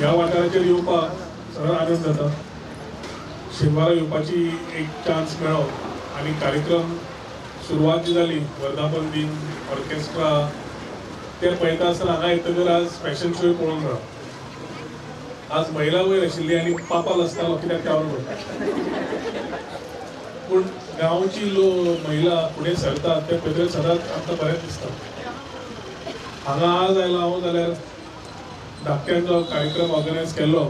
ह्या वाठाराचेर येवपाक सगळो आनंद जाता. शेनवारा येवपाची एक चान्स मेळ्ळो आनी कार्यक्रम सुरवात जी जाली वर्धापन दिन ऑर्केस्ट्रा ते पळयता आसतना हांगा येतकर आज फॅशन शो पळोवंक मेळ्ळो. आज महिला वयर आशिल्ली आनी पापा आसतालो कित्याक त्यावर म्हणटा, पूण गांवची लोक महिला फुडें सरतात ते पळयतकर सदांच आमकां बरेंच दिसता. हांगा आज आयलो हांव जाल्यार धाकट्यान जो कार्यक्रम ऑर्गनायज केल्लो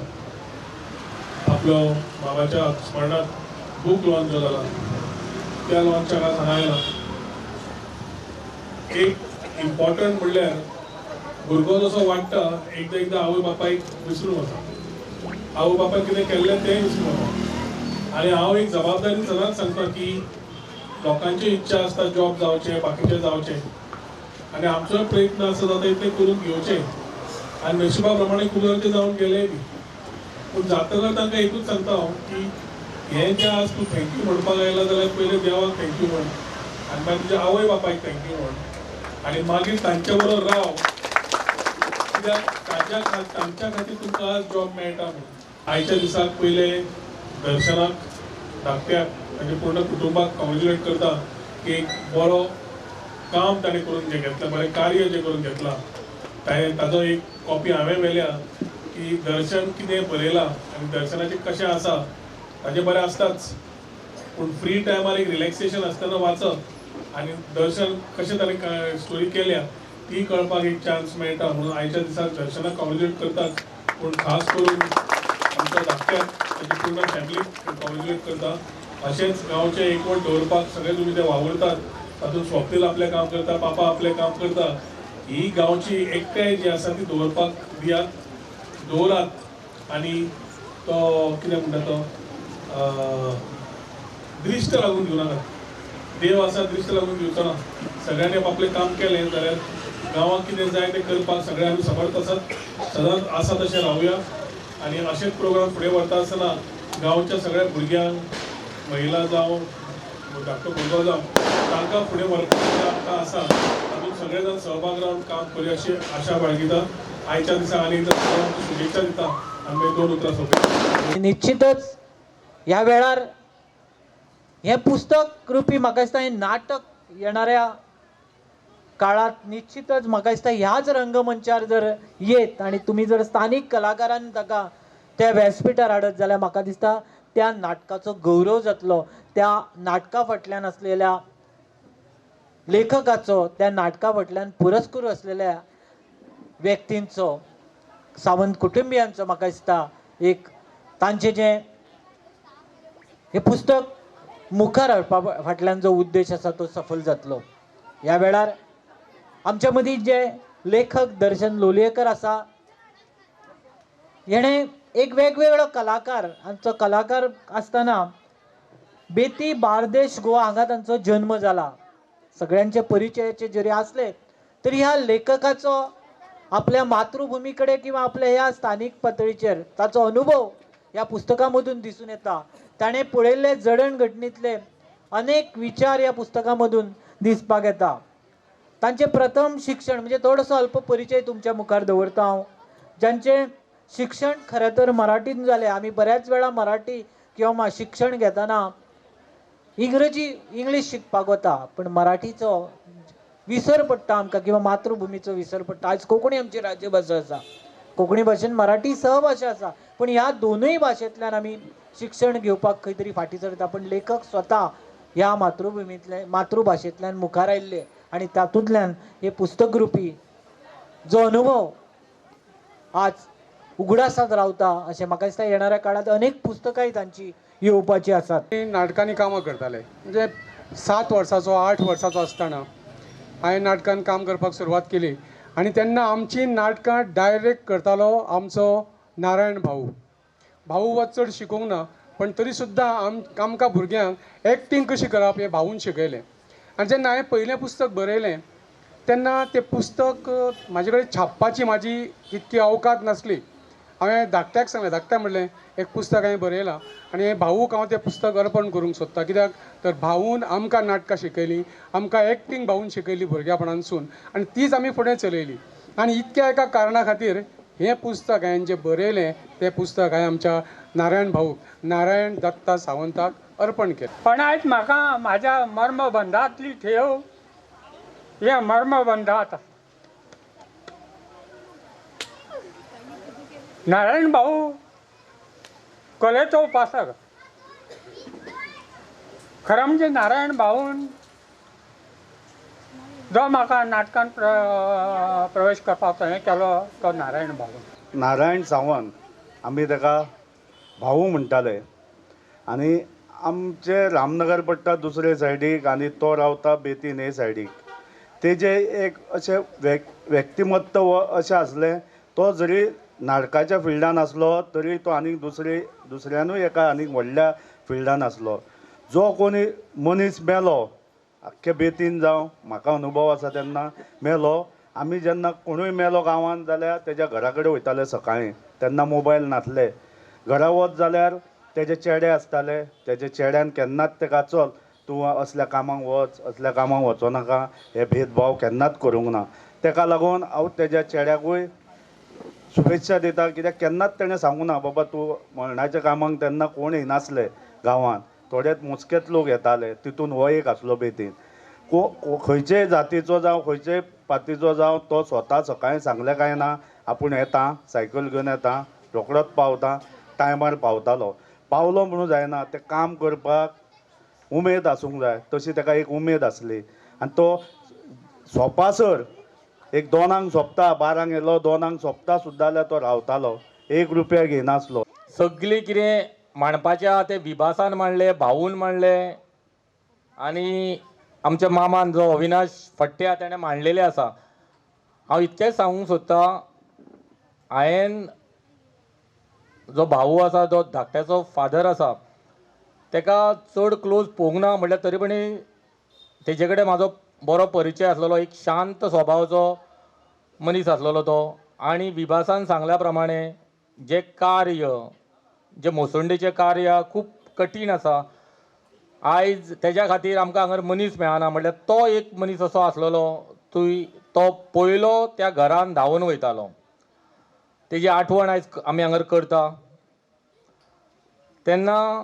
आपलो बाबाच्या स्मरणात बूक लॉन्च जो जाला त्या लॉन्चाक आज हांगा आयला. एक इम्पॉर्टंट म्हणल्यार भुरगो जसो वाडटा एकदां एकदां आवय बापायक विसरून वता, आवय बापायक कितें केल्लें तें विसरून वता. आनी हांव एक जबाबदारी सदांच सांगता की लोकांची इच्छा आसता जॉब जावचें बाकीचें जावचें आनी आमचोय प्रयत्न आसा जाता इतलें करून घेवचें आनी नशिबा प्रमाणे खूब जाणांचे जावन गेलें बी. पूण जातकर तांकां एकूच सांगता हांव की हें जें आज तूं thank you म्हणपाक आयला जाल्यार पयलें देवाक thank you म्हण आनी मागीर तुज्या आवय बापायक thank you म्हण आनी मागीर तांचे बरोबर राव, कित्याक तांच्या खातीर तुमकां आज जॉब मेळटा म्हणून. आयच्या दिसाक पयलें दर्शनाक धाकट्याक तांच्या पूर्ण कुटुंबाक कॉंग्रेच्युलेट करता की एक बरो काम ताणें करून जें घेतलां, बरें कार्य जें करून घेतलां. ताजो एक कॉपी हांवें व्हेल्या की दर्शन कितें बरयलां आनी दर्शनाचें कशें आसा ताजें बरें आसताच, पूण फ्री टायमार एक रिलॅक्सेशन आसतना वाचप आनी दर्शन कशें ताणें स्टोरी केल्या ती कळपाक एक चान्स मेळटा. म्हणून आयच्या दिसाक दर्शनाक कॉंग्रेच्युलेट करतात, पूण खास करून आमच्या धाकट्याक ताची पूर्ण फॅमिलीक कॉंग्रेच्युलेट करता. अशेंच गांवचें एकवट दवरपाक सगळे तुमी ते वावुरतात, तातूंत स्वप्नील आपलें काम करता, पापा आपलें काम करता. ही गांवची एकठांय जी आसा ती दवरपाक दियात, दवरात आनी तो कितें म्हणटा तो दृश्ट लागून घेवं नाका. देव आसा दृश्ट लागून घेवचो ना. सगळ्यांनी आपलें काम केलें जाल्यार गांवांत कितें जाय तें करपाक सगळे आमी समर्थ आसात, सदांच आसा तशें रावया. आनी अशेंच प्रोग्राम फुडें व्हरता आसतना गांवच्या सगळ्या भुरग्यांक, महिला जावं धाकटो भुरगो जावं, तांकां फुडें व्हरपाचें आमकां आसा, तातूंत सगळे जाण सहभाग रावन काम करूया अशी आशा बाळगिता. आयच्या दिसा आनी एकदां सगळ्यांक शुभेच्छा दिता आनी मागीर दोन उतरां सोंपयता. निश्चितच ह्या वेळार हें पुस्तक रुपी म्हाका दिसता हें नाटक येणाऱ्या काळांत निश्चितच म्हाका दिसता ह्याच रंगमंचार जर येत आनी तुमी जर स्थानीक कलाकारान ताका त्या व्यासपिठार हाडत जाल्यार म्हाका दिसता त्या नाटकाचो गौरव जातलो, त्या नाटका फाटल्यान आसलेल्या लेखकाचो, त्या नाटका फाटल्यान पुरस्कृत आसलेल्या व्यक्तींचो, सावंत कुटुंबियांचो म्हाका दिसता एक तांचें जें हें पुस्तक मुखार हाडपा फाटल्यान जो उद्देश आसा तो सफल जातलो. ह्या वेळार आमच्या मदीं जे लेखक दर्शन लोलयेकर आसा, हेणें एक वेगवेगळो कलाकार, आमचो कलाकार आसतना बेती बार्देश गोवा हांगा तांचो जन्म जाला. सगळ्यांचे परिचयाचे जरी आसले तरी ह्या लेखकाचो आपल्या मातृभुमी कडेन किंवा आपल्या ह्या स्थानीक पातळीचेर ताचो अनुभव ह्या पुस्तकामधून दिसून येता. ताणें पळयल्ले जडणघडणींतले अनेक विचार ह्या पुस्तकामधून दिसपाक येता. तांचें प्रथम शिक्षण म्हणजे थोडोसो अल्प परिचय तुमच्या मुखार दवरता हांव. ज्यांचें शिक्षण खरें तर मराठीन जालें, आमी बऱ्याच वेळा मराठी किंवा शिक्षण घेतना इंग्रजी इंग्लीश शिकपाक वता, पण मराठीचो विसर पडटा आमकां किंवा मातृभुमीचो विसर पडटा. आयज कोंकणी आमची राज्यभाशा आसा, कोंकणी भाशेन मराठी सहभाशा आसा, पूण ह्या दोनूय भाशेंतल्यान आमी शिक्षण घेवपाक खंय तरी फाटीं सरता. पण लेखक स्वता ह्या मातृभुमींतले मातृभाशेंतल्यान मुखार आयिल्ले आनी तातूंतल्यान हे पुस्तक रुपी जो अनुभव आज उगडासात रावता अशें म्हाका दिसता. येणाऱ्या काळांत अनेक पुस्तकांय तांची येवपाची आसात. नाटकांनी कामां करताले, म्हणजे 7 वर्साचो 8 वर्साचो आसतना हांवें नाटकान काम करपाक सुरवात केली आनी तेन्ना आमची नाटकां डायरेक्ट करतालो आमचो नारायण भाऊ. भाऊ हो चड शिकूंक ना, पण तरी सुद्दां आमकां भुरग्यांक एक्टींग कशी करप हें भाऊन शिकयलें. आनी जेन्ना हांवें पयलें पुस्तक बरयलें तेन्ना तें पुस्तक म्हाजे कडेन छापपाची म्हाजी तितकी अवकात नासली. हांवें धाकट्याक सांगलें, धाकट्याक म्हणलें एक पुस्तक हांवें बरयलां आनी भाऊक हांव तें पुस्तक अर्पण करूंक सोदतां, कित्याक तर भाऊन आमकां नाटकां शिकयलीं, आमकां एक्टींग भाऊन शिकयली भुरग्यापणानसून आनी तीच आमी फुडें चलयली. आनी इतक्या एका कारणा खातीर हें पुस्तक हांवें जें बरयलें तें पुस्तक हांवें आमच्या नारायण भाऊक, नारायण दत्ता सावंताक अर्पण केलें. पण आयज म्हाका म्हाज्या मर्मबंधांतली ठेव हे मर्मबंधात नारायण भाऊ कलेचो उपासक. खरें म्हणजे नारायण भाऊन जो म्हाका नाटकान प्रवेश करपाचो हें केलो तो नारायण भाऊ. नारायण सावंत आमी ताका भाऊ म्हणटाले आनी आमचे रामनगर पडटा दुसरे सायडीक आनी तो रावता बेतीन हे सायडीक. तेजे एक अशें व्यक्तिमत्व अशें आसलें, तो जरी नाटकाच्या फिल्डान आसलो तरी तो आनीक दुसऱ्यानूय एका आनीक व्हडल्या फिल्डान आसलो. जो कोणी मनीस मेलो आख्खे बेतीन जावं, म्हाका अनुभव आसा तेन्ना मेलो, आमी जेन्ना कोणूय मेलो गांवांत जाल्यार तेज्या घरा कडेन वयताले सकाळीं, तेन्ना मोबायल नासले. घरा वच जाल्यार तेजे चेडे आसताले, तेजे चेड्यान केन्नाच तेका चल तूं असल्या कामाक वच, असल्या कामाक वचो नाका, हे भेदभाव केन्नाच करूंक ना. तेका लागून हांव तेज्या चेड्याकूय शुभेच्छा दिता, कित्याक केन्नाच तेणें सांगूं ना बाबा तूं मरणाच्या कामाक. तेन्ना कोण येनासले गांवांत, थोडेच मोजकेच लोक येताले, तितून हो एक आसलो बेतीन. खंयचेय जातीचो जावं खंयचेय पातीचो जावं तो स्वता सकाळीं सांगलें काय ना आपूण येता, सायकल घेवन येता, रोखडोच पावता, टायमार पावतालो. पावलो म्हणून जायना, तें काम करपाक उमेद आसूंक जाय, तशी ताका एक उमेद आसली. आनी तो सोंपासर एक 2 सोंपता, 12 येयलो 2 सोंपता सुद्दां जाल्यार तो रावतालो, 1 रुपया घेयनासलो. सगळीं कितें मांडपाचें आहा तें विभासान मांडलें, भाऊन मांडलें आनी आमच्या मामान जो अविनाश फट्टे आहा तेणें मांडलेलें आसा. हांव इतकेंच सांगूंक सोदतां, हांवें जो भाऊ आसा, जो धाकट्याचो फादर आसा, तेका चड क्लोज पळोवंक ना म्हणल्यार तरी पण तेजे कडेन म्हाजो बरो परिचय आसलेलो. एक शांत स्वभावाचो मनीस आसलेलो तो. आनी विभासान सांगल्या प्रमाणे जें कार्य, जें मोसुंडेचें कार्य खूब कठीण आसा, आयज तेज्या खातीर आमकां हांगर मनीस मेळना. म्हणल्यार तो एक मनीस असो आसलेलो, तो पयलो त्या घरान धांवून वयतालो. तेजी आठवण आयज आमी हांगर करता. तेन्ना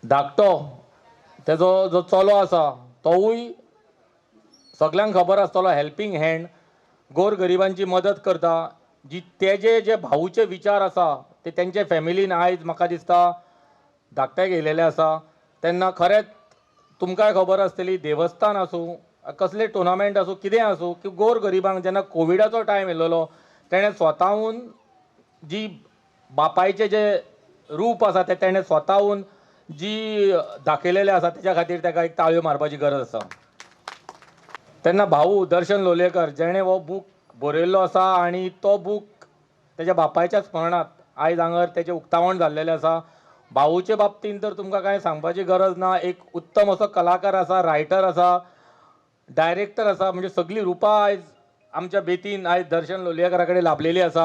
धाकटो तेजो जो चलो आसा तोवूय सगल्यांक खबर आसतलो, हेल्पींग हँड, गोर गरिबांची मदत करता. जी तेजे जे भाऊचे विचार आसा ते तेंचे फॅमिलीन आयज म्हाका दिसता धाकट्याक येयलेले आसा. तेन्ना खरेंच तुमकांय खबर आसतली, देवस्थान आसूं, कसले टुर्नामेंट आसूं, कितें आसूं, की गोर गरिबांक जेन्ना कोविडाचो टायम येयलेलो तेणें स्वताहून जी बापायचें जें रूप आसा तें तेणें स्वताहून जी दाखयलेलें आसा, तेज्या खातीर तेका एक ताळयो मारपाची गरज आसा. तेन्ना भाऊ दर्शन लोलयेकर जेणें हो बूक बरयल्लो आसा आनी तो बूक तेज्या बापायच्या स्मरणांत आयज हांगर तेजें उक्तावण जाल्लेलें आसा. भाऊचे बाबतींत तर तुमकां कांय सांगपाची गरज ना. एक उत्तम असो कलाकार आसा, रायटर आसा, डायरेक्टर आसा, म्हणजे सगळीं रुपां आयज आमच्या बेतीन आयज दर्शन लोलयेकरा कडेन लाभलेली आसा.